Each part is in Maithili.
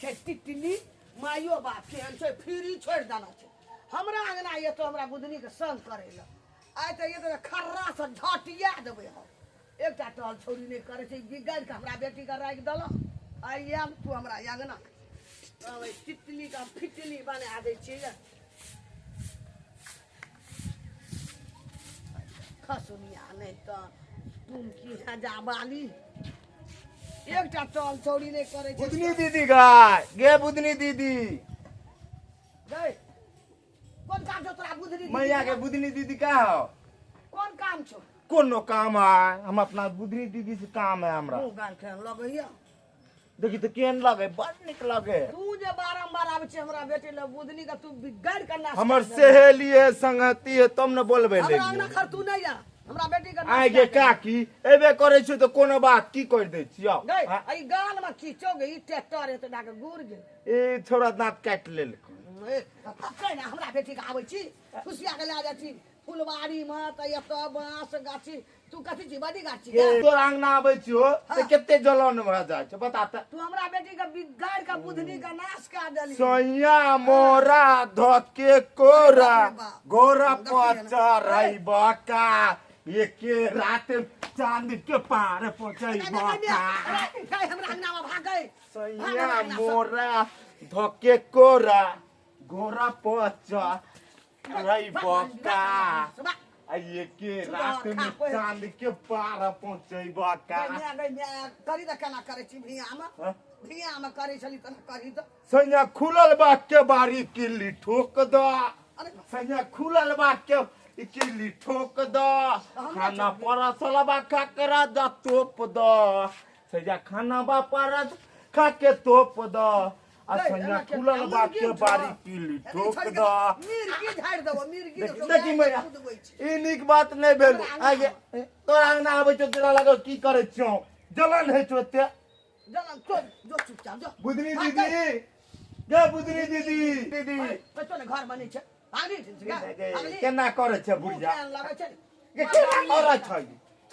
छै टिटली माइयो बाप केहन छै फ्री छोड़ि देने छै हमरा अंगना एतो हमरा बुधनी के संग करै लए आइ तऽ एतो तऽ खर्रासँ झटिया देबै हम एकटा टहल छौरी नहि करै छै बिगाड़ि कऽ हमरा बेटीके राखि देलक आइ आयल तू हमरा अंगना तितलीके हम फिटली बना दै छियै खसुनिया नहि तऽ टुमकी हजा बाली एकटा टल चौरी नहि करै छै बुधनी दीदी गाय गे बुधनी दीदी गै कोन काम छौ तोरा बुधनी दीदी मैया के बुधनी दीदी का हो कोन काम छौ कोनो काम है हम अपना बुधनी दीदी से काम है हमरा मुँह गाल केहन लगैया देखी तो केहन लगे बड़ निक लगे तू जे बारम्बार आबै छै हमरा बेटी लग बुधनी के तू बिगाड़ के नाश हमर कर देलही। सहेली है संगती है तब न बोलबे हमरा अंगना ले खर तू नहीं जा हमरा बेटी के नाश आइ गे कए देलही। काकी एबे करै छी तऽ कोनो बात की कर दै छियौ गै हाँ? एहि गाल में खींचो गे ई ट्रैक्टर एते डाके गुड़ गे ई छोड़ा दाँत काटि लेलकै ए, पकड़ ने हमरा बेटी के आबै छी खुशिया के लए जाइ छी फुलवारी में तऽ एतऽ बाँस गाछी तू कथी छी बड़ी गाछी गे, तोर अंगना आबै छियो तऽ कते जलन भऽ जाइ छै बता तऽ तू हमरा बेटी के बिगाड़ के बुधनी के नाश कए देली सैया मोरा धके कोरा गोरा पचरैबका एके रात चांद के पार पहुंचैबका गै हमरा अंगना में भागै सैया मोरा धके कोरा गोरा पचरैबका आ एके रात में चांद के पार पहुंचैबका करी तऽ केना करै छी भियामे हाँ? भियामे करै छली तऽ करी तऽ सैया खुलल बा के बारी किल्ली ठोक द अरे सैया खुलल बा के किल्ली ठोक द खाना परसल बा खाकरा द तोप द सैया खाना बा परस खा के तोप द आ गै, सैया एना के- खुलल बा मुर्गी के उठो। बारी किल्ली एना ठोक छोड़ि द के मिर्गी झाड़ि देबो मिर्गी देखी देखी मैया कुदबै छी ई नीक बात नहि भेल हमरा अंगना आगे तोरा अंगना आबै छौ तोरा लागल की करै छियौ जलन होइ छौ एते जलन जो जो चुपचाप जो बुधनी भाग दीदी गै। गे बुधनी दीदी दीदी ओए, बच्चो ने घर में नहीं छै भागली छै गे, भागली। केना करै छै मुँह बुढ़िया केहन लगै छै गे केना करै छै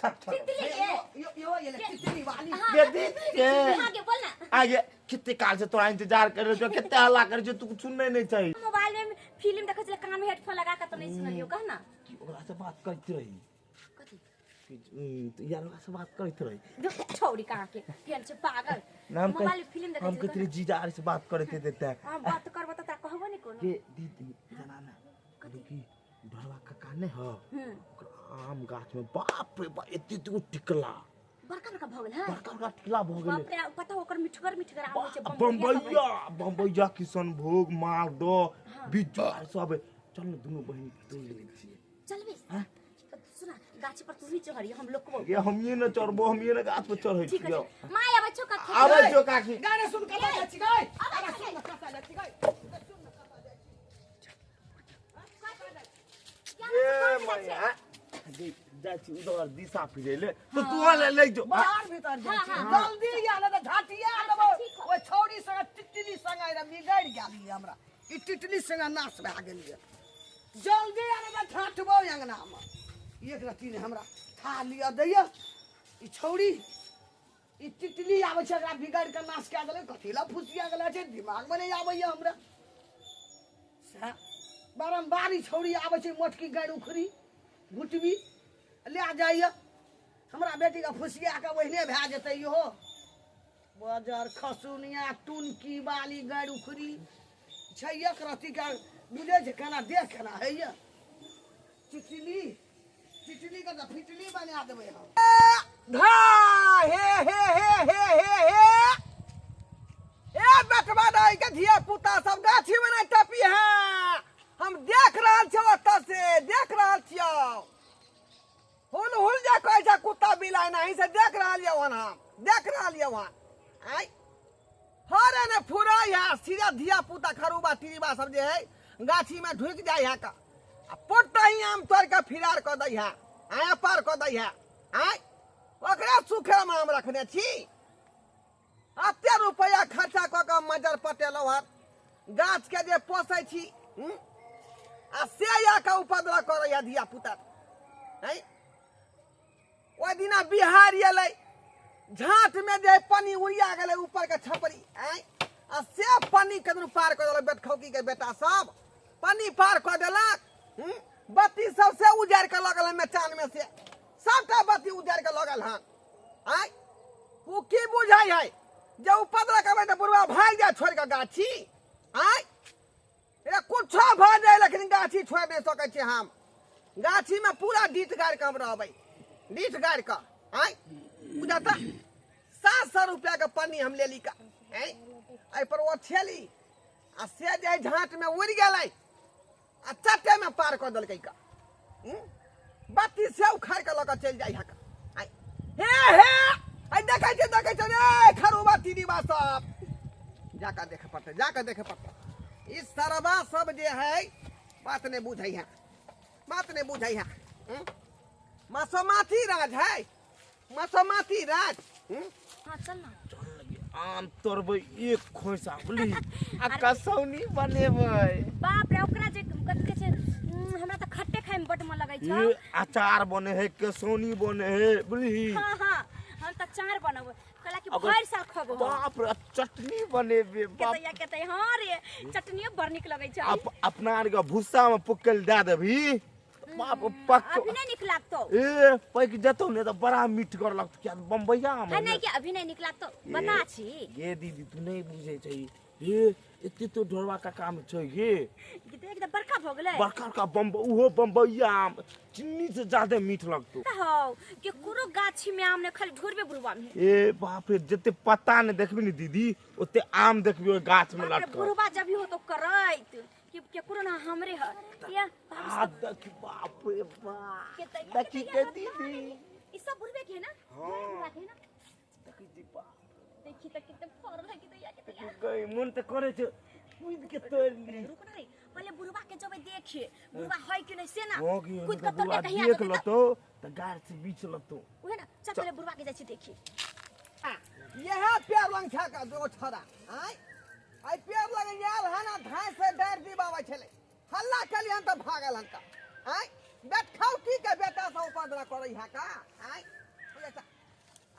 छट छट तितली के यो यो ये तितली वाली हाँ, गे दीदी गे हाँ गे बोल ना आगे कते काल से तोरा इंतजार कर रहल छौ कते हल्ला करै छौ तू सुनने नहीं चाही मोबाइल में फिल्म देखै छलै कान में हेडफोन लगा के तो नहीं सुनलियो कह ना कि ओकरा से बात करैत रही कथी कि यार ओकरा से बात करैत रही देख छौरी कहाँ के केहन छै पागल नाम मोबाइल में फिल्म देखै हम छलै कहते रही जीजा आर से बात करैत हेतै ते हम बात करबो तऽ तोरा कहबो नहीं कोनो गे दीदी जना ना कि ढोलवा काका नहीं हो ओकर आम गाछ में बाप रे बाप एते एते गो टिकला बड़का बड़का भऽ गेल हँ बड़का बड़का टिकला भऽ गेलै बाप रे पता ओकर मिठगर मिठगर आम होइ छै बम्बैया बम्बैया किशनभोग मालदह बिज्जू आर सब चल ने दुनू बहिन तोड़ि लै छियै चलबी सुना गाछ पर तू ही चढ़ी हम लोकबो गे हमिये ने चढ़बो हमिये ने गाछ पर चढ़ै ठीक छियौ है माय आबै छौ कथी आबै छौ काकी गाय रे सुन कतऽ जाइ छी गाय अरे सुन न कतऽ जाइ छी गाय ए मैया जे जाइ छी उधर दिशा फिरै ले तो तू ले ले जो बाहर भीतर जाइ छी जल्दी या ने तऽ झाटिया देबो ओइ छौरी संगे टिटली संगे रे बिगड़ि गेल ई हमरा ई टिटली संगे नाश भए गेल ये जल्दी आ ने तऽ झाटबो अंगनामे एक रत्ती ने हमरा था लिअ दैया ई छौरी ई टिटली आबै छै एकरा बिगाड़ि कऽ नाश कए देलक कथी लए फुसिया गेल छै दिमागमे नहि आबैया हमरा सएह बारम्बार ई छौरी आबै छै मोटकी गाड़ि उखड़ी घुटबी लए जाइए हमरा बेटीके फुसिया कऽ ओहिने भए जेतै इहो बजर खसुनिया टुनकी बाली गाड़ि उखड़ी छै एक रत्तीके बुझै छै केना देह केना होइए टिटली टिटली के तऽ फिटली बना देबै हम धा हे हे हे हे हे हे ए बेटवा दाई के धिया पुता सब गाछी में नहीं टपी है हम देख रहल छियौ ओतऽ से देख रहल छियौ हुल हुल जे कहै छै कुत्ता बिलाइ नहीं से देख रहल यौ हम देख रहल यौ आय हरे ने फुराइ है सीधा धिया पुता खरूबा तिरीबा सब जे है गाछी में ढुकि जाइ है का आ पोटा ही आम तोड़ के फिरार कऽ दै है आया पार कऽ दै है आय ओकरा सुखे में आम रखने छी एते रुपैआ खर्चा कऽ कऽ मजर पटेलहुँ हन गाछ के जे पोसै छी आ से आ कऽ उपद्रव करैया धिया पुता आँय ओहि दिना बिहार एलै झाँटमे जे पानि उड़िया गेलै ऊपरके छपरी आँय आ से पन्नी केदनु पार कऽ देलक बेटखौकी के बेटा सब पन्नी पार कऽ देलक। बत्ती सब से उजाड़ि कऽ लगल हन मचान में से सबटा बत्ती उजाड़ि कऽ लगल हन। आय ओ की बुझाइ है जे उपद्रव करबै तऽ बुढ़वा भागि जाय छोड़ि कऽ गाछी। आय रे कुछो भऽ जाय लेकिन गाछी छोड़ि नहि सकै छी हम। गाछी में पूरा डीठ गाड़ि कऽ हम रहबै, डीठ गाड़ि कऽ। आय बुझा तऽ 700 रुपया के पन्नी हम लेली का। आय एहि पर ओ छेली आ से जे झाँट में उड़ि गेलै आ चट्टे में पार कऽ देलकै का। बत्ती से उखाड़ कऽ लऽ कऽ चलि जाइ है का। आय हे हे आइ देखै छियै देखै छियै रे खरुबा तीरीबा सब जाकऽ देखे पड़तै, जाकऽ देखे पड़तै। ई सरबा सब जे है बात नहि बुझै है, बात नहि बुझै है। मसोमाती राज है, मसोमाती राज। हाँ चल ना। आम तोड़बै एक खोइसा बुझली आ कसौनी बनेबै। बाप रे ओकरा जे कथी कहै छै, हमरा तऽ खट्टे खाय में बड मन लगै छै। ये अचार बने है, कसौनी बने है बुझली। हाँ हाँ हम तऽ अचार बनबै कहला कि भरि साल खबो। बाप रे चटनी बनेबे। बाप केतै केतै। हाँ रे चटनियो बड़ नीक लगै छै। अपना आर के भूसा में पुकल दए देबही बाप पक अभी नहीं निक लागतो। ए पक जतो ने त बड़ा मीठगर लगतो। क्या बम्बईया आम है नहीं कि अभी नहीं निक लागतो बता छी। गे दीदी तू नहीं बुझे छै ए एते तो ढोरवा का काम छै गे। देख त बड़का भ गेलै। बड़का बड़का बम्ब उहो बम्बईया आम चीनी से ज्यादा मीठ लगतो। हौ के कोनो गाछी में आम ने खाली ढोरबे बुढ़वा में। ए बाप रे जते पत्ता ने देखबी ने दीदी ओते आम देखबी ओइ गाछ में लटकल। बुढ़वा जब भी हो तो करैत कि केकरो ना हमरे ह। या आ देख बाप रे बाप देखी के दीदी ई सब बुढ़वे के है ना। हां बुढ़वा के है ना। देखी जी बाप देखी त कितने फरल है कि या के गई मन त करे छै कूद के तोड़ ली। रुक ना रे पहले बुढ़वा के जबे देखिए बुढ़वा है कि नहीं से ना हो गई कूद के तोड़ के कहिया देख लतो त गाछ से बीछ लतो। उहे ना चल पहले बुढ़वा के जाय छी देखी। यह पेड़ लंग छा का दो छोरा। आय आई पेड़ लग आयल हन आ धाय से डर दिबाबै छलै हल्ला केलियै हन तऽ भागल हन का। आय बेट खाउ की के बेटा से उपद्रव करै है का। आय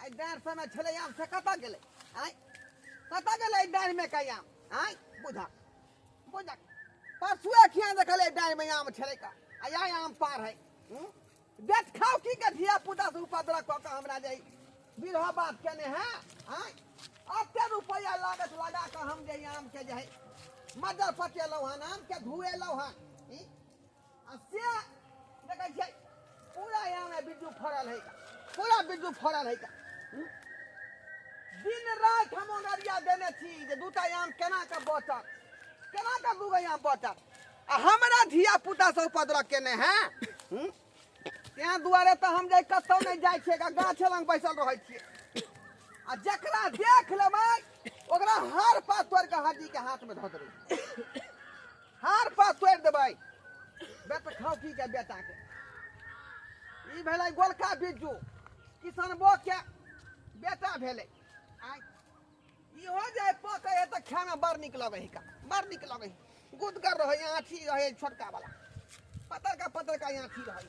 आई डाँर सबमे छलै आम से कतऽ गेलै। आय कतऽ गेलै डाँर में का आम। आय बुझा बुझा परसुए खिया देखलै डाँर में आम छलै का आ आय आम पार है। बेट खाउ की के धिया पुता से उपद्रव कऽ कऽ हमरा जे बिरह बात केने है। आय अते रुपैआ लागत लगा कऽ हम जे आम के जे है मजर पटेलहुँ हन आम के धुएलहुँ हन आ से देखै छियै पूरा आम में बिज्जू फड़ल है, पूरा बिज्जू फड़ल है। दिन राति हम ओंगरिया देने छी जे दूटा आम केना कऽ बचत, केना कऽ दूगो आम बचत आ हमरा धिया पुता से उपद्रव केने है। तें दुआरे तऽ हम जे कतहु नहि जाइ छियै, गाछे लग बैसल रहै छियै आ जकरा देख लेबै ओकरा हार पात तोड़ि कऽ हाजी के हाथ में धऽ देबै, हार पात तोड़ि देबै। बेट खाउ की के बेटा के ई भेलै गोलका बिज्जू किसनबो के बेटा भेलै। आइ इहो जे पकै है तऽ खायमे बड़ नीक लगै है का, बड़ नीक लगै है। गुदगर रहै आँठी रहै छोटका वाला पतरका पतरका आँठी रहै।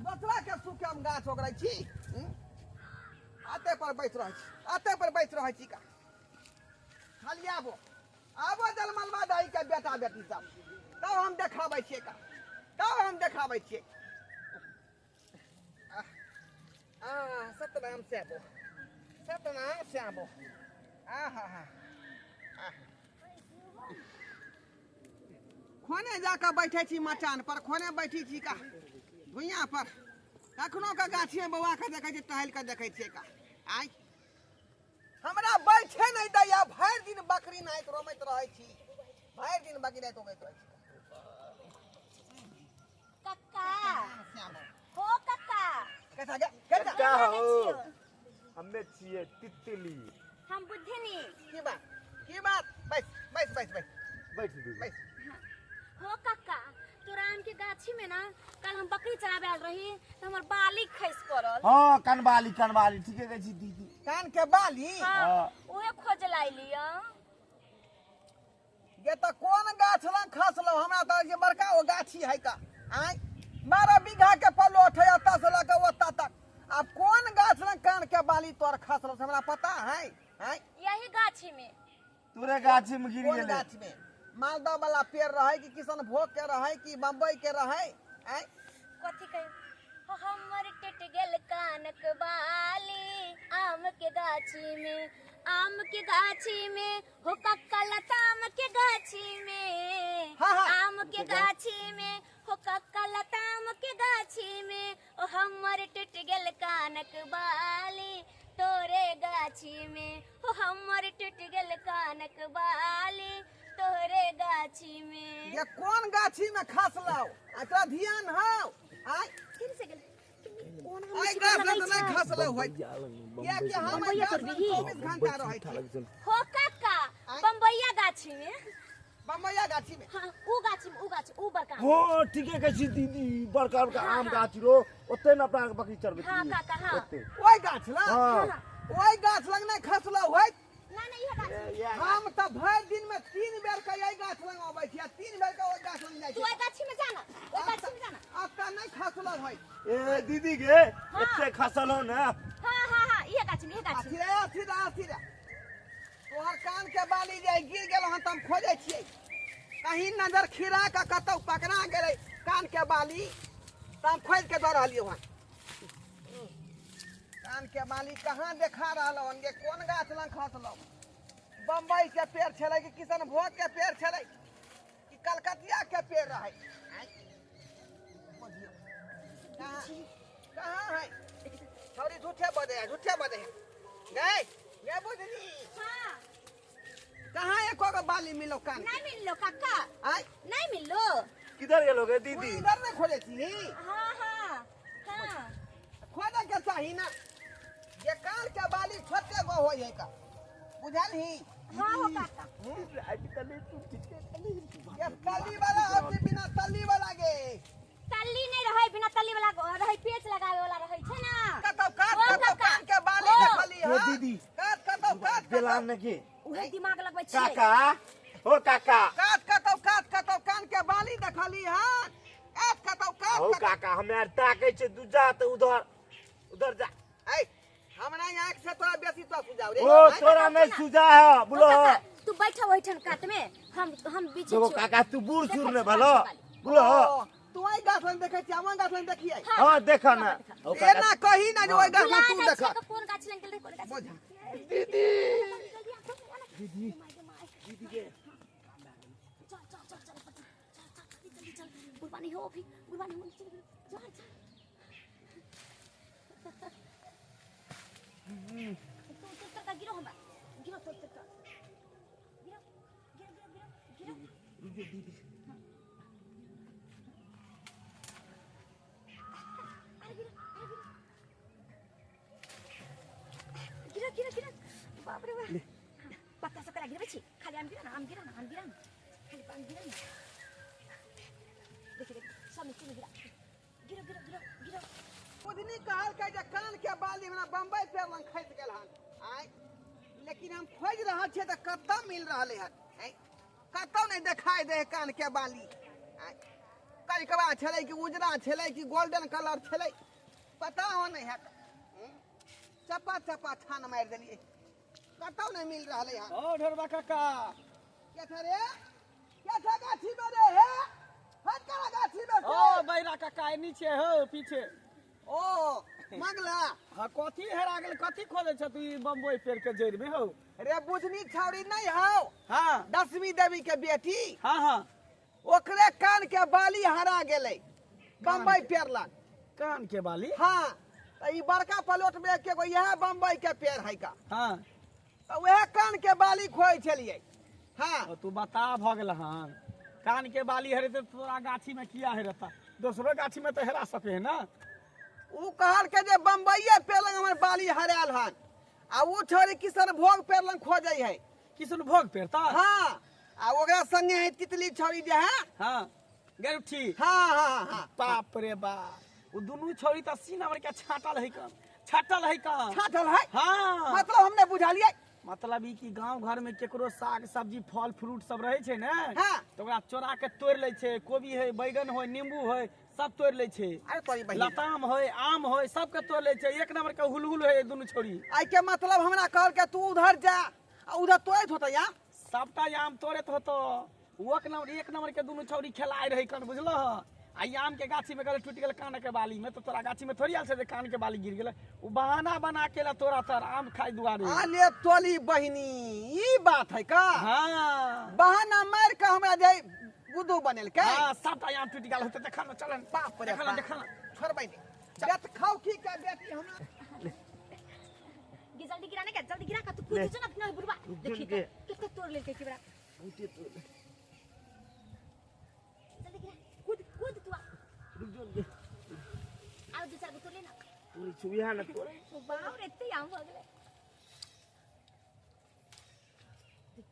दोसरा के सुख हम गाछ ओगरै छी। आते पर बैस रहै छी, आते पर बैस रहै छी का। खाली आबो आबो जलमलवा दाई के बेटा बेटी सब तब हम देखाबै छियै का, तब हम देखाबै छियै। आ सतनाम से आबो, सतनाम से आबो। आहा हा खोने जाकऽ बैठे छी मचान पर, खोने बैठी छी का भुइयाँ पर। कखनो के गाछिए बौआ के देखै छी टहलि कऽ देखै छियै का। आइ हमरा बैठे नहि दैया, भरि दिन बकरी नाहित रोमैत रहै छी, भरि दिन बकरी नाहित रोमैत रहै छी। कक्का हो कक्का कैसा गे कैसा कक्का हो हमे छियै तितली। हम बुद्धिनी। की बात की बात बैस बैस बैस बैस बैठ दीदी बैस। हो कक्का तोरा आम के गाछी में ना कल हम बकरी चराबे आयल रही त हमर बाली खसि पड़ल। हां कनबाली कनबाली ठीके कहै छी दीदी। कान के बाली। हां ओहे खोज लाइली। गे त कोन गाछ लग खसलो हमरा त जे बड़का ओ गाछी है का। आय 12 बीघा के प्लॉट है एतऽ से लऽ के ओतऽ तक। आब कोन गाछ लग कान के बाली तोर खसलो से हमरा पता है। आय यही एही गाछी में। तोरे गाछी में गिर कोन गेलै। गाछ में? मालदह वाला पेड़ रहे कि किशनभोग के रहे कि बम्बई के रहे? आँय? कथी कहे? हमर टूट गेल कानक बाली आम के गाछी में, आम के गाछी में, हो कक्का लताम के गाछी में। हाँ, हाँ। आम के गाछी में, हो कक्का लताम के गाछी में, ओ हमर टूट गेल कानक बाली तोरे गाछी में, हो हमर टूट गेल कानक बाली तोरे गाछी में। ये कोन गाछी में खसलौ? आ तोरा ध्यान हौ? आँय? केने से गेल? कोन हम आइ छिपा गाछ लगै लग नहि छै? खसलौ होइत। किएकि हम एहि बम्बइया गाछ लग करबिही? 24 घंटा रहै छी। हो काका, आँय? बम्बइया गाछी में। बम्बइया गाछी में? हाँ, ऊ गाछी में, ऊ गाछी, ऊ बड़का आम। हाँ, ठीके कहै छी दीदी, बड़का बड़का हाँ, आम हाँ। गाछ रो ओते ने अपना बकरी चरबै हाँ, छी। काका, हाँ। ओते। ओहि गाछ लग? हाँ। ओहि गाछ लग नहि खसलौ होइत? ना ना, इहे गाछी में। हम तऽ भरि दिन में 3 बेर के एहि गाछ लग अबै छी आ 3 बेर के ओहि गाछ लग जाइ तू छी। ओहि गाछी में जा ना, ओहि गाछी में जा ना। अब तऽ नहि खसलौ होइत। ए दीदी गे, एते खसल हो ने। हाँ हाँ हाँ, इहे गाछी में, इहे गाछी में। अथी रे, अथी रे, अथी रे। तोहर कान के बाली जे गिर गेल हन तऽ हम खोजै छियै। कहीं नजर खिरा के कतौ पकड़ा गेलै कान के बाली, तऽ हम खोजि के दऽ रहलियौ हन। कान के बाली कहाँ देखा रहलौ हन गे? कोन गाछ लग खसलौ? बम्बई के पेड़ छलै कि किशनभोग के पेड़ छलै कि कलकतिया के पेड़ रहै? आँय? बुझियौ। कहाँ कहाँ है? छौरी झूठे बजै है, झूठे बजै है। गै गै बुझनी। हाँ। कहाँ एको गो बाली मिलो कान के? नहीं मिललो काका। आँय? नहीं मिललो। किधर गेलो गे तू दीदी? इधर नहीं खोजै छी? हाँ हाँ हाँ। खोजै के चाही ना। जे कान के बाली छोटे गो होइ है का, बुझलही? हाँ हो काका। ये तली वाला हो कि बिना तली वाला गे? तल्ली नहीं रहै, बिना तल्ली वाला रहै, पेच लगावे वाला रहै छै ना। कतौ काट, ओ कतौ काका। कान के बाली ओ। देखली ओ हँ? दीदी। काट कतौ, काट कतौ। बेलान ने के? उहे दिमाग लगबै छियै। काका, हो काका। काट कतौ, काट कतौ कान के बाली देखली हँ? काट कतौ, काट हो कतौ। काका, हमे आर ताकै छै, तू जा तऽ उधर उधर जा। ऐ, हमरा आँख से तोरा बेसी तो सुझाव रे। ओ आँय? तोरा नहीं सुझा है, ओ बोलो। काका, तू बैठा ओहिठाम कात में, हम बीचे देखो छियौ। काका, तू बूढ़ सूढ़ ने देखै भलो। छियौ। बोलो। ओ, तू ओहि गाछ लग देखै छी, हम ओहि गाछ लग देखियै। हाँ, देखा ना। हो काका। एना कही ना जे ओहि गाछ बुला लग तू जाइ देख। छियै कि कोन गाछ लग गेल रहै, कोन गाछ। बुझा। दीदी। दीदी दीदी के चल चल चल चल चल चल जल्दी जल्दी चल, बुढ़वा नहीं हो अभी, बुढ़वा नहीं हो, चल चल चल। तू तू तर का गिरो, हमरा गिरो, तो तर का गिरो गिरो गिरो गिरो गिरो। अरे गिरो, अरे गिरो, गिरो गिरो गिरो, बाप रे बाप। पत्ता सब करा गिरबै छी, खाली आम गिरा ना, आम गिरा ना, आम गिरा ना, खाली आम गिरा ना। देखि देखि, सब नीचे में गिरा, गिरो गिरो गिरो गिरो। बुझनी कहलकै जे कान के बाली हमरा बम्बई पेड़ लग खसि गेल हन। आँय? लेकिन हम खोजि रहल छियै तऽ कतऽ मिल रहलै हन? आँय? कतौ नहि देखाइ दे है कान के बाली। आँय? करिकबा छलै कि उजरा छलै कि गोल्डन कलर छलै, पता हो नहि है। चपा चपा छान मारि देलियै, कतौ नहि मिल रहलै हन। ओ ढोरबा काका। के छै रे? के छै गाछी में रे? हे हट करा गाछी में से। ओ बैरा काका, ए नीचे हो पीछे। ओ मंगला। हाँ, कथी हेरा गेल? कथी खोजै छ तू ई बम्बई पेड़ के जड़ि में हो? रे बुझनी छौरी नहीं हौ? हाँ। दसवीं देवी के बेटी। हाँ हाँ। ओकरे कान के बाली हरा गेलै बम्बई पेड़ लग। कान के बाली? हाँ, तऽ ई बड़का प्लॉट में एके गो इएह बम्बई के पेड़ है का। हाँ। तऽ वएह कान के बाली खोइ छलियै। हाँ। ओ तू बता भऽ गेल हन। कान के बाली हेरेतै तऽ तोरा गाछी में किया हेरेता? दोसरो गाछी में तऽ हेरा सकै है ना। उ कहलकै जे बम्बईये पेड़ लग हमर बाली हरायल हन, आ उ छोरी किशनभोग पेड़ लग खोजै है। किशनभोग पेड़ तऽ? हाँ, आ ओकरा संगे है तितली छौरी जे है। हाँ, गेरुठी। हाँ हाँ हाँ। बाप रे बाप, उ दुनू छौरी तऽ 80 नंबर के छाटल है कम, छाटल है कम। छाटल है? हाँ। मतलब हम नहि बुझलियै। मतलब ई कि गांव घर में केकरो साग सब्जी फल फ्रूट सब रहे छै ने, हाँ। तऽ ओकरा चोरा के तोड़ि लै छै। कोबी है, बैगन है, नींबू है, सब तोड़ि लै छै। अरे तोरी बहिन। लताम है, आम है, सबके तोड़ि लै छै। एक नंबर के हुलहुल है दुनू छौरी। आइ के मतलब हमरा कहलकै तू उधर जा आ उधर तोड़ैत होतै आम। सबटा आम तोड़ैत होतो। एक नंबर, एक नंबर के दुनू छौरी खेलाय रहे कन, बुझलो? आ ई आम के गाछी में गेलै, टूटि गेल कान के बाली में। तो तोरा गाछी में थोड़ी आयल छै जे कान के बाली गिर गेलै। ओ बहाना बना के ला तोरा तर आम खाइ दुआरे। आले तोली बहिनी, ई बात है का? हाँ। बहाना मार के हमरा जे बुद्धू बनेलकै। हाँ, सबटा आम टूटि गेल होतै। देखा न, चल। बाप रे देखा न। बाप। देखा न। छोड़बै नहि बेट खाउ की के बेटी हमरा। गे जल्दी गिरा ने के, जल्दी गिरा का तू कूद जो ना अपना बुढ़वा देखी गे। कितना तोड़ लेलकै कि बड़ा जल्दी गिरा, कूद कूद तू आ। रुक जो गे। आरो दू चार गो तोड़ ले ना। तोरी छुबिया ना तोरे। ओ बाप रे, एते आम भऽ गेलै।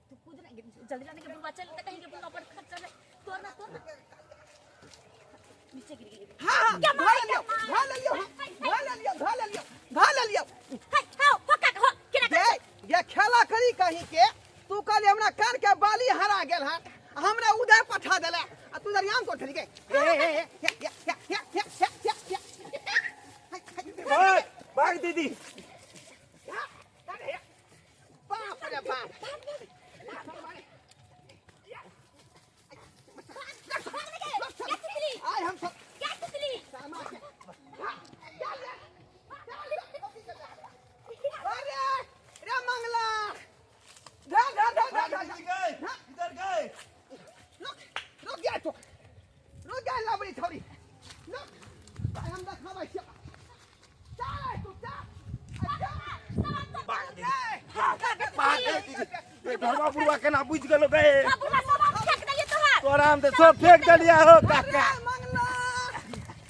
तू कूद ना, जल्दी लाने के बुढ़वा चल त कहीं के बुढ़वा पर खर्चा है। तोड़ ना, तोड़ ना, नीचे गिर गेली। हाँ हाँ, क्या धऽ मार, लेलियौ, क्या मार? धऽ लेलियौ, धऽ लेलियौ, धऽ लेलियौ, धऽ लेलियौ। हाय हाओ पक्का हो केना गे ये खेला करी कहीं के। तू कहली हमरा कान के बाली हरा गेल हन, हमरा उधर पठा देला आ तू इधर आम तोड़ गे। हे हे हे हे हे हे हे हे हे हे हे। भाग भाग दीदी। बाप रे बाप। क्या तितली? आय हम सब क्या तितली? अरे रे मंगला, धर धर धर धर धर। दीदी गए, इधर गए। रुक रुक जा तू, रुक जा लबड़ी छौरी, रुक। आय हम देखाबै छियौ। चल तू चल। भाग दीदी, भाग गए दीदी। ए ढोरबा बुढ़वा केना बुझि गेलो गे? बुढ़वा सब आम फेंक देलियै तोहार। तोरा हम तऽ सब फेंक देलियै हो काका। अरे मंगला,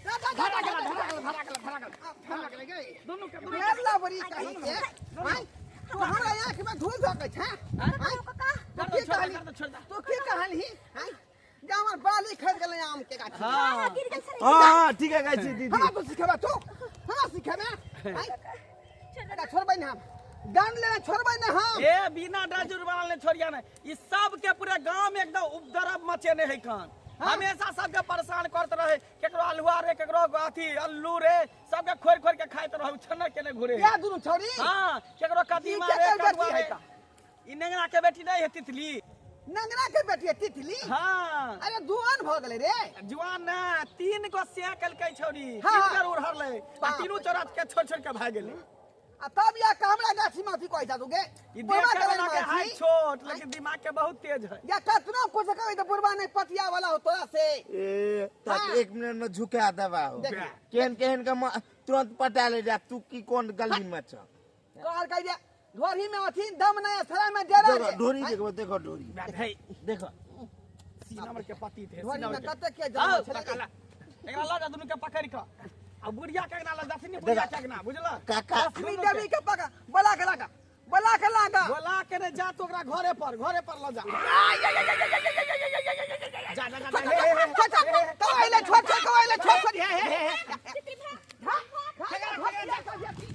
धरा गेला, धरा गेला, धरा गेला, धरा गेला, धरा गेलै गे। दुनू के दुनू रे लबड़ी कहीं के। आय तू हमरा आँख में धूल धकै छै? आय काका। तू की छोड़ दे, कहली? छोड़ दे, छोड़ दे। तू की कहलही? आय जे हमर बाली खसि गेलै आम के गाछी। हाँ, गिर गेल छलै। हाँ हाँ, ठीक है गाय छी दीदी। हमरा तू सिखेबे? तू हमरा सिखेबे? आय एकरा छोड़बै ने हम, दंड लेने छोड़बै ने हम। ए बिना डर जुर्माना ले छोड़िया ने। ई सब के पूरे गांव में एकदम उपद्रव मचेने है कान। हमेशा सबके परेशान करत रहे। केकरो अलुआ रे, केकरो अथी अल्लू रे, सबके खोर खोर के खाइत रहे, छन्नर के नहीं घुरे। या दुनू छौरी। हाँ, केकरो कदीमा ई रे, केकर कदुआ बेटी रे। है का? ई नेंगरा के बेटी नहीं है तितली? नंगरा के बेटी है तितली? हाँ। अरे दुआन भऽ गेलै रे। जुआन ना, तीन गो सिया कलकै छौरी। हाँ, तीन हाँ। बेर उड़हरलै आ बाप तीनू चोरा के छोड़ छोड़ के भाग गेलै। आ तब या के हमरा गाछी में अथी कहै छा तू गे? ई बुढ़वा देखे के वाला के माछी। हाथ छोट लेकिन दिमाग के बहुत तेज है। या कतना कुछ कहै त बुढ़वा नहीं पतिया वाला हो तोरा से। ए तक हाँ। एक मिनट में झुका दबा हो। देख। केहन केहन के तुरंत पटा ले जा। तू की कोन गली में छ? कहल कह जे ढोरी में अथी दम नहीं, सराय में डेरा देखो रे। ढोरी, देखो देखो ढोरी। हे देखो। सी नंबर के पति थे, सी ढोरी नंबर में के। कते के आओ, जन्म छलै। काका, एकरा लऽ जा दुनू के पकड़ि कऽ आ बुढ़िया के अंगना लऽ जाथिन, बुढ़िया के अंगना, बुझल? काका। लक्ष्मी देवी के पका बोला के लागा, बोला के लागा। बोला के ने जा तू ओकरा घरे पर, घरे पर लऽ जा। जा जा जा जा, हे, हे, हे। छोड़ छोड़ तो आइले, छोड़ छोड़ तो आइले, छोड़ छोड़, हे हे हे हे। तितली भाग।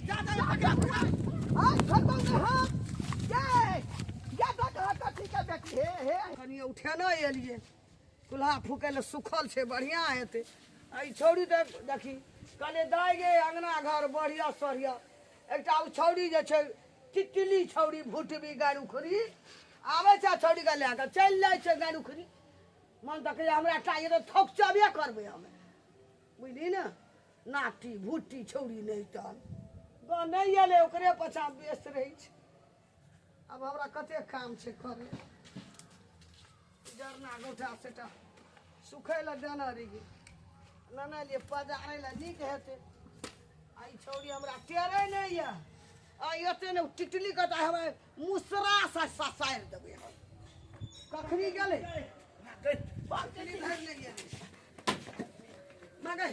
जा जा, पकड़ा। आ छोड़ दो ने हम ये या तक हट ठीक है बेटी, हे हे। कनि उठेने एलियै, चूल्हा फूकै लए सुखल छै, बढ़िआँ हेतै। आ ई छौड़ी देख, देखी कहलियै दाइ गे, अङ्गना घर बढ़िआँ सढ़िया। एकटा ओ छौड़ी जे छै तितली छौड़ी, भुटबी गाड़ि उखड़ी आबै छै आ छौड़ीके लए कऽ चलि जाइ छै गाड़ि उखड़ी। मन तऽ कहैए हमरा एकटा ई तऽ थोकचबे करबै हमे, बुझली ने? नाटी भुट्टी छौड़ी नहि तहन गाँव नहि एलै, ओकरे पाछाँ व्यस्त रहै छै। आब हमरा कतेक काम छै करे, जरना गोटा सेटा सुखै लए देने रहियै, लेने लिए पजारै लए नीक हेतै। आ ई छौड़ी हमरा टेरै नहि यऽ। आ एते ने टिटली के तऽ हमरा मुसरा सा ससारि देबै हम। कखनी गेलै? टिटली धरि नहि गेलै। मगे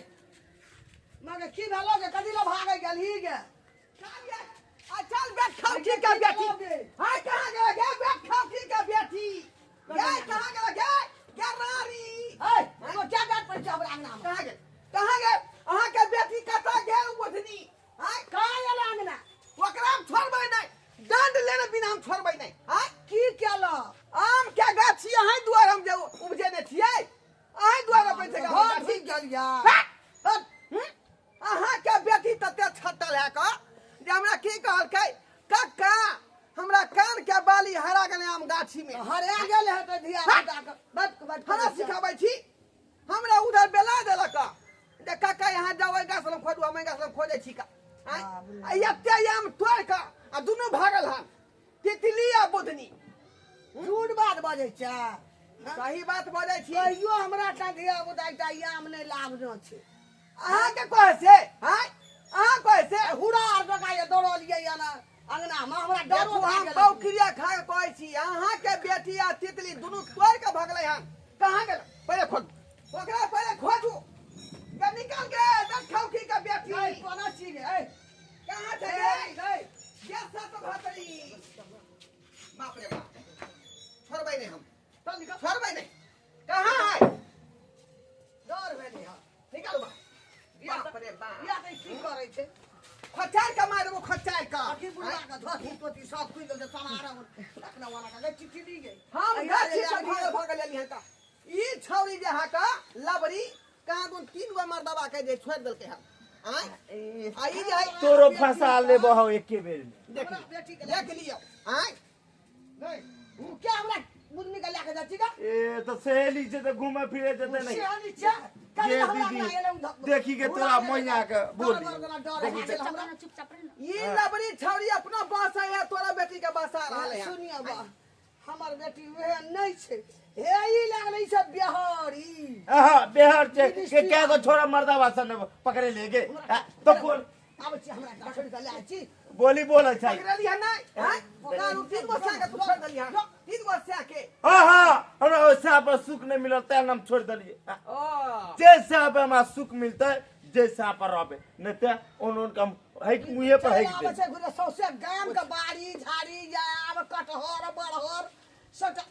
मगे की भेलो गे? कथी लए भागै गेलही गे? आ चल बैठ खाओ की के बेटी। हाय कहाँ गेल गे? बैठ खाओ की के बेटी गे, कहाँ गेल गे? गे रारी। है एगो क्या डांट पड़ै छै हमरा अंगना में? कहाँ गेल, कहाँ गेल अहाँ के बेटी? कतऽ गेल बुझनी? हाय कहाँ गेल अंगना? ओकरा हम छोड़बै नहि, दंड लेने बिना हम छोड़बै नहि। हाय की केलक? आम के गाछी अहीं दुआर हम जे उपजेने छियै, अहीं दुआर रोपै छै। घर ठीक गेल या? अहाँ के बेटी तते छटल है क जे हमरा की कहलकै, कक्का हमरा कान के के बाली हरा गेलै आम गाछी में। हरा गेल है तऽ धिया पुता के बट बट हमरा सिखाबै छी। हमरा उधर बेला देलक जे काका यहाँ जाओ गाछ लग खोजू, हम गाछ लग खोजै छी का। आ एते आम तोड़ि कऽ आ दुनू भागल हन, तितली आ बुधनी। झूठ बात बजै छै। सही बात बजै छी। कहियो हमरा टा धिया पुता एकटा आम नहि लाभनो छै। अहाँके कहै से आँय, अहाँ कहै से हुरा आर जकाँ ये दौड़लियै ये ने अंगनामे, हमरा डरो देखू, भए हम गेल। बौक्रिया खा के कहै छी, अहाँके बेटी आ तितली दुनू तोड़ि के भगलै हन। कहाँ गेल? पहिले खोजू ओकरा, पहिले खोजू गे, निकाल के देखौ की के बेटी। ऐ, कोना छी गे? ऐ, कहाँ छै ऐ, गे? ऐ, गे सात भतरी। बाप रे बाप, छोड़बै नहि हम, चल निकल। छोड़बै नहि। कहाँ है? डर भेलै हँ। निकालू बाहर। बाप रे बाप, या तऽ ई की करै छै? खचार के मारबो, खचार के। अखी बुढ़वा के धोती तोती सब खुलि गेल छै, समारा रखने वाला के चिचिली गे। हम गाछी से भागल भागल एली हन। तऽ ई छौरी जे अहाँके लबरी कहाँ दून 3 गो मर्दबा के जे छोड़ि देलकै हन। आँय, आ ई जे है तोरो फंसा लेबो हौ एके बेर में। देख हमरा बेटी के देख लियौ। आँय, नहीं, उ क्या हमरा बुधनी के लए के जाइ छी गा? ए तऽ सहेली छै तऽ घूमे फिरे जेतै नहि। सियानी छै, काल्हि ये हमरा दीदी, अंगना एलै उधर। देखी के तोरा मैया के बोली। डर देखी भए गेल हमरा। चुपचाप रह ना। ई लबरी छौरी अपना बासा है, तोरा बेटी के बासा रहल है। सुनिए बा, हमर बेटी वह नहीं छै। हे ई लागलै ई सब बिहारी। आहा बिहार छै के क्या गो छोरा मर्दावा सन पकड़े ले गे। तो बोल। आबै छी हमरा छोड़ि के लए छी। बोली बोलै छै। पकड़ली हन नहि? आँय, कानू 3 गो सै के तू छोड़ि देली हन, 3 गो सै के। आहा हमरा ओहि साह पर सुख नहि मिलल तें हम छोड़ि देलियै। ओ जे साह पर हमरा सुख मिलतै जे साह पर रहबै, नहि तऽ ओन ओन के हम हैक मुँहे पर हैक आबै देबै। छै घुरे सौंसे गाम के बाड़ी झाड़ी या आब कटहर बड़हर सबटा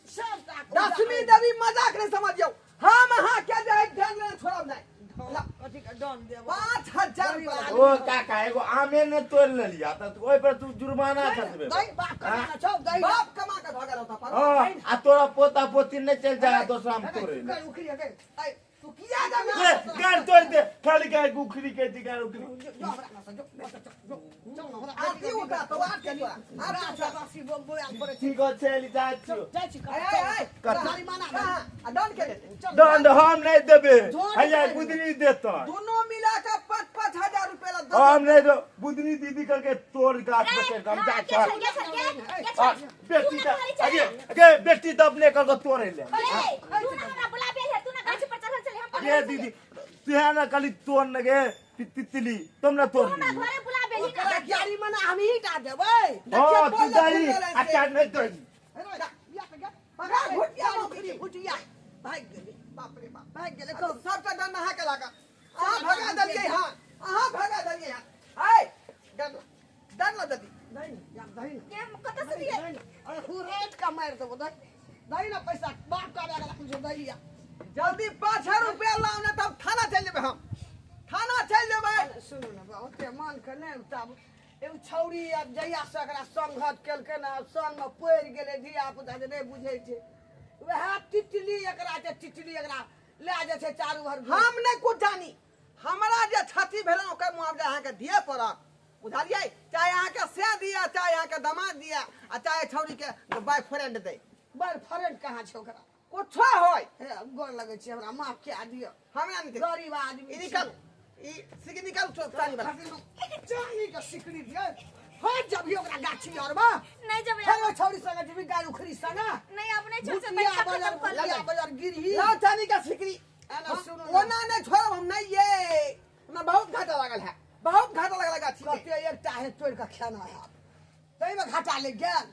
सबटा। लक्ष्मी देवी मजाक नहीं समझियौ, हम अहाँ के जे है ध्यान लेने छोड़ब नहि। कथी के डन देब? 5000 रुपया। ओ काका एगो आमे ने तोड़ि लेलिया तऽ ओहि पर तू जुर्माना खसबे। दही बाप कमाना छौ दही। बाप कमा के भगल होता पर। हाँ, आ तोरा पोता पोती नहि चलि जाए दोसरा में तोड़े ले। उखड़ी हे ऐ, तू किया जाबी? ले, गाड़ तोड़ दे, खाली गाड़ उखड़ी के दी, गाड़ उखड़ी। जो हमरा ना जो जो चल ना हमरा। आरती उठा तो आरती तोरा। आरती उठा रसी बम बोयाल पड़े छै। ठीक छै जाइ छियौ। जाइ छी। आय आय आय, कथी? जरिमाना कहाँ? आ दंड के देते? दंड हम नहि देबै, झोर हैया देबै। बुदनी देतै। दोनों मिला के 5-5 हजार रुपया ला दो। हम नहि देब, बुदनी दीदी करके तोड़ गाछ पर चढ़ि कऽ हम जाइ के छी। छल, के छल, के के आ, छल? बेटी तू ना तऽ खाली चल। अगे अगे बेटी तऽ अपने करके तोड़े ले। ए, तू ना हमरा बुलाबे है, तू ना गाछी पर चढ़ल चले, हम गे पकड़ल दीदी, चले। तुहे ना खाली तोड़ ने गे तितली, तुम ना तू तोड़ हमरा ली। घरे बुलाबे ही ना। ओकरा जरिमाना हम ही टा देबै। हाँ, तू बोल जाई, बोल आ चार नहीं तोड़ी। पकड़ घुटिया उखड़ी घुटिया भागि गेलै। बाप रे बाप, भागि गेलै। कहू सबटा दंड अहाँ के लागत। अहाँ भगा देलियै हन, अहाँ भगा देलियै हन। आय दंड दंड ला ददी। दही ने, या दही ने। के हम कतऽ से दियै? दही ने। अरे हुरेट के मारि देबो, दही दही ने पैसा बाप का लागल कुछ दही या। जल्दी 5000 रुपया लाओ ना तब थाना चलि जेबै हम, थाना चलि जेबै। सुनू ने बा, ओते मान के नहि उताबू। एगो छौरी आब जहिया से एकरा संघत केलकै ने, संग मे पड़ि गेलै, धिया पुता जे नहि बुझै छै। वएह तितली एकरा छै, तितली एकरा लए जाइ छै चारू भर। हम नहि कुछ जानी, हमरा जे क्षति भेल ओकर मुआवजा अहाँके दिअ पड़त, बुझलियै? चाहे अहाँके से दिअ, चाहे अहाँके दमाद दिअ, आ चाहे छौरी के बॉयफ्रेंड दे। बॉयफ्रेंड कहाँ छै ओकरा? कुछो होय। हे गोर लगै छी, हमरा माफ कए दिअ। हमरा नहि गरीब आदमी ई निकालू, ई सिक्की निकालू, चानी वाला। चानी के सिकड़ी दिअ। हट जबही ओकरा गाछी आर मे। नहीं जेबै। फेर ओहि छौरी संगे जेबही गाय उखड़ी संगे। नहीं, अब नहीं छोड़ भुतिया सकते, बजर खत्म कर भुतिया लिया। बजर गिरही। लाओ चानी का सिकड़ी। एना सुनू ने। ओना नहीं छोड़ब हम, नहीं ये हमरा बहुत घाटा लागल है, बहुत घाटा लागल है गाछी में। कते एकटा हे तोड़ि कऽ खेना हैत, ताहिमे घाटा लागि गेल।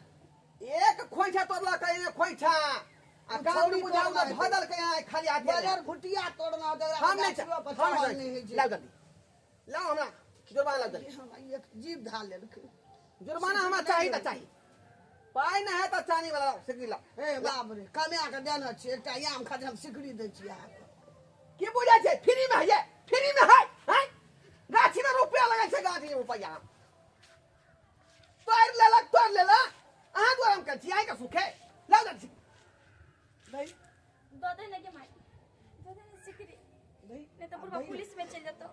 एक खोइछा तोड़लक, एक खोइछा आ ओ कान छौरी बुझाउ तोड़ना धऽ देलकै यहाँ खाली हाथ। बजर भुटिया तोड़ना होतै, हम नहीं गाछियो पर हम चढ़ल नहीं नहि होइ छै। लाओ जल्दी लाओ, हमरा जुर्माना लाओ जल्दी। हमरा एक जीभ धा लेलकै। जुर्माना हमरा चाही तऽ चाही, पाइ नहि है तऽ चानी वाला लाओ, सिकड़ी लाओ। हे बाप रे, कमाए कऽ देने छियै एकटा आम खातिर हम सिकड़ी दै छियै अहाँके। की बुझै छै फ्री में है, फ्री में है? हैं? गाछी में रुपया लगै छै, गाछी में रुपया तोड़ि लेलक, तोड़ि लेलक। अहाँ द्वारा हम करै छी, अहाँके सुखे लाओ जल्दी। दऽ दे ने गे माय, दऽ दे ने सिकरी, नहीं तो बुढ़वा पुलिस में चल जतो।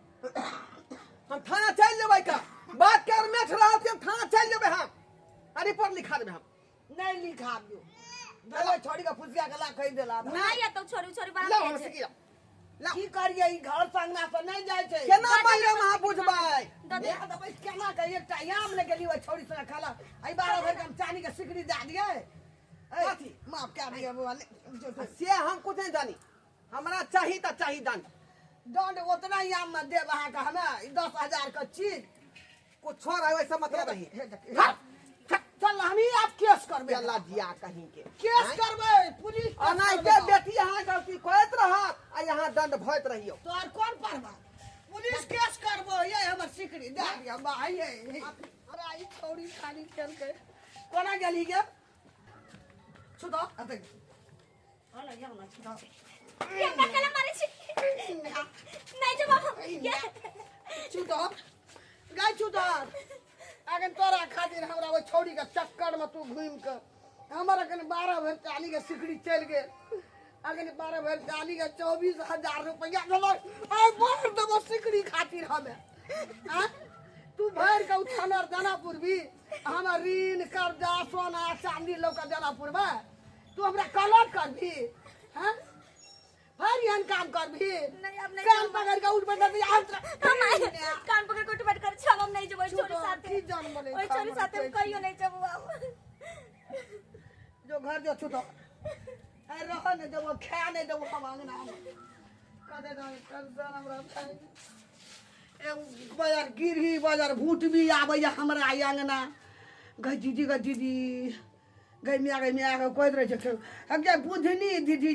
हम थाना चलि जेबै का बात के मेठ रहल छी, हम थाना चलि जेबै हम आ रिपोर्ट लिखा देबै हम। नहीं लिखाबियो दले छोड़ी के फुसिया के ला कहि देला। नहीं या तो छोरी छोरी बड़ा लाओ हम तेज है। सिकड़ी लाओ। की करिए ई घर संगना से नहीं जाइ छै। केना पहिरम अहाँ बुझबै? दऽ दे। देख देबै केना के एकटा आम ले गेली ओहि छौड़ी संगे खाला। एहि 12 भरि के हम चानी के सिकड़ी दए दियै। कथी? माफ कए दियै बौआ, ले, से हम कुछ नहीं जानी, हमरा चाही तऽ चाही दंड। दंड ओतना ही आम में देब अहाँके हमे ई 10,000 के चीज। कुछो रहे वैसे मतलब नहीं। हे देख, हे। चल हम ही आब केस करबै। अल्लाह जिया कहीं के केस करबै पुलिस केस अनाहिते करबै। बेटी अहाँ गलती करैत रहत आ यहाँ दंड भरैत रहियौ। तोहर कोन परवा? पुलिस केस करबो। ये हमर सिकड़ी दए दिअ बा। ये हमरा ई छौड़ी खाली केलकै। कोना गेली गे? छुदो अते हला या ना छुदो। ये हमरा केला मारै छी? नहीं जब हम ये छुदो गाय छुदो। अखन तोरा खातिर हमरा ओहि छौड़ी के चक्कर में तू घूमि के हमर अखन 12 भरि चाली के सिकड़ी चलि गेल। अखन 12 भरि चाली के 24,000 रुपैआ देबै। आइ भरि देबो सिकड़ी खातिर हमे। आँय? तू भरि के उठानर देना पुरबी, हमर ऋण कर्जा सोना चांदी लऽ के देना पुरबै? तू हमरा कलर करबी? हँ, भरि एहन काम करबी? नहीं, अब नहीं कान जाऊंगा। पकड़ के उठ बैठ हम कान पकड़ के उठ बैठ कर छब हम नहीं जब छोरी साथे की जान मले ओइ छोरी साथे हम कहियो नहीं जब आब। जो घर जो छुटो अरे रह नहीं देबो, खा नहीं देबो हम अंगना में। कदे नहीं टेंशन हमरा छै। ए बाजार गिरही बाजार भूटबी आबैया हमरा अंगना। गै दीदी गै दीदी गै मिया गै मिया के कहैत रहै छै। गे बुधनी दीदी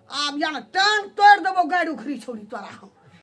आब या ने टांग तोड़ि देबो गाड़ि उखड़ी छौड़ी तोरा हम।